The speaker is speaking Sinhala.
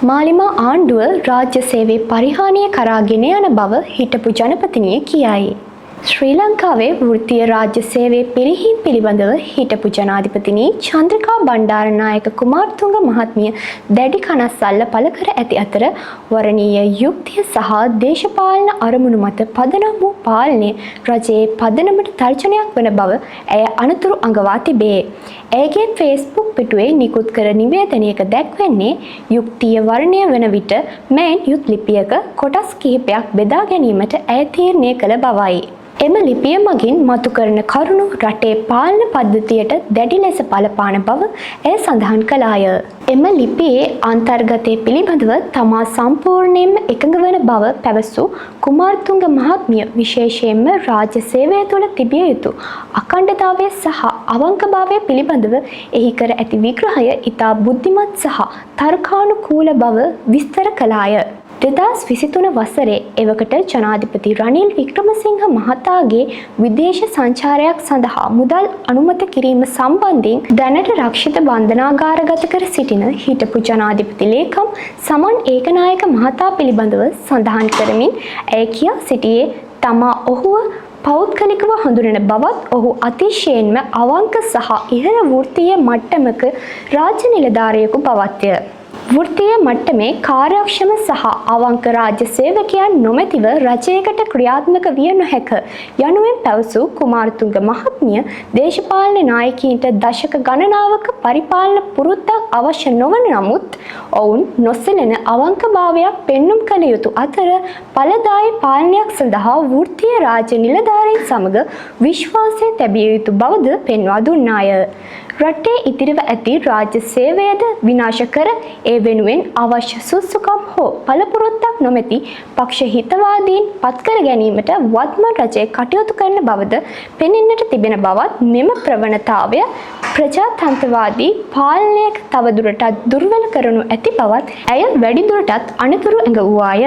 මාලිමා ආණ්ඩුව රාජ්‍ය සේවයේ පරිහානිය කරා ගෙන යන බව හිටපු ජනපතිනිය කියයි. ශ්‍රී ලංකාවේ වෘත්තීය රාජ්‍ය සේවයේ පිරිහීම පිළිබඳව හිටපු ජනාධිපතිනී චන්ද්‍රිකා බණ්ඩාරනායක කුමාරතුංග මහත්මිය දැඩි කනස්සල්ල පළ කර ඇති අතර, වර්ණීය යුක්තිය සහ දේශපාලන අරමුණු මත පදනම් වූ පාලනය රජයේ පදනමට තර්ජනයක් වන බව ඇය අනතුරු අඟවා තිබේ. ඇයගේ ෆේස්බුක් පිටුවේ නිකුත් කර නිවේදනයක දැක්වෙන්නේ, යුක්තිය වර්ණය වන විට මෑන් යුත් ලිපියක කොටස් කිහිපයක් බෙදා ගැනීමට ඇය තීරණය කළ බවයි. එම ලිපිය මගින් මතු කරන කරුණු රටේ පාලන පද්ධතියට දැඩි ලෙස බලපාන බව ඇය සඳහන් කළාය. එම ලිපියේ අන්තර්ගතය පිළිබඳව තමා සම්පූර්ණයෙන්ම එකඟ වන බව පැවසූ කුමාරතුංග මහත්මිය, විශේෂයෙන්ම රාජ්‍ය සේවය තුළ තිබිය යුතු අඛණ්ඩතාවය සහ අවංකභාවය පිළිබඳව එහි කර ඇති විග්‍රහය ඉතා බුද්ධිමත් සහ තර්කානුකූල බව විස්තර කළාය. 2023 වසරේ එවකට ජනාධිපති රනිල් වික්‍රමසිංහ මහතාගේ විදේශ සංචාරයක් සඳහා මුදල් අනුමත කිරීම සම්බන්ධයෙන් දැනට රක්ෂිත බන්ධනාගාරගත කර සිටින හිටපු ජනාධිපති ලේකම් සමන් ඒකනායක මහතා පිළිබඳව සඳහන් කරමින් ඇය කියා සිටියේ, තමා ඔහුව පෞද්ගලිකව හඳුනන බවත්, ඔහු අතිශයින්ම අවංක සහ ඉහළ වෘත්තීය මට්ටමක රාජ්‍ය නිලධාරියෙකු බවත්ය. වෘත්තීය මට්ටමේ කාර්යක්ෂම සහ අවංක රාජ්‍ය සේවකයන් නොමැතිව රජයකට ක්‍රියාත්මක විය නොහැක යනුවෙන් පැවසූ කුමාරතුංග මහත්මිය, දේශපාලන නායකයින්ට දශක ගණනාවක පරිපාලන පුරුද්දක් අවශ්‍ය නොවන නමුත් ඔවුන් නොසැලෙන අවංකභාවයක් පෙන්නුම් කළ යුතු අතර, ඵලදායී පාලනයක් සඳහා වෘත්තීය රාජ්‍ය නිලධාරීන් සමග විශ්වාසය තැබිය යුතු බවද පෙන්වා දුන්නාය. රටේ ඉතිරිව ඇති රාජ්‍ය සේවයද විනාශ කර, ඒ වෙනුවෙන් අවශ්‍ය සුදුසුකම් හෝ පළපුරුද්දක් නොමැති පක්ෂ හිතවාදීන් පත්කර ගැනීමට වත්මන් රජය කටයුතු කරන බවද පෙනෙන්නට තිබෙන බවත්, මෙම ප්‍රවණතාවය ප්‍රජාතන්ත්‍රවාදී පාලනයක තවදුරටත් දුර්වල කරනු ඇති බවත් ඇය වැඩිදුරටත් අනතුරු ඇඟවුවාය.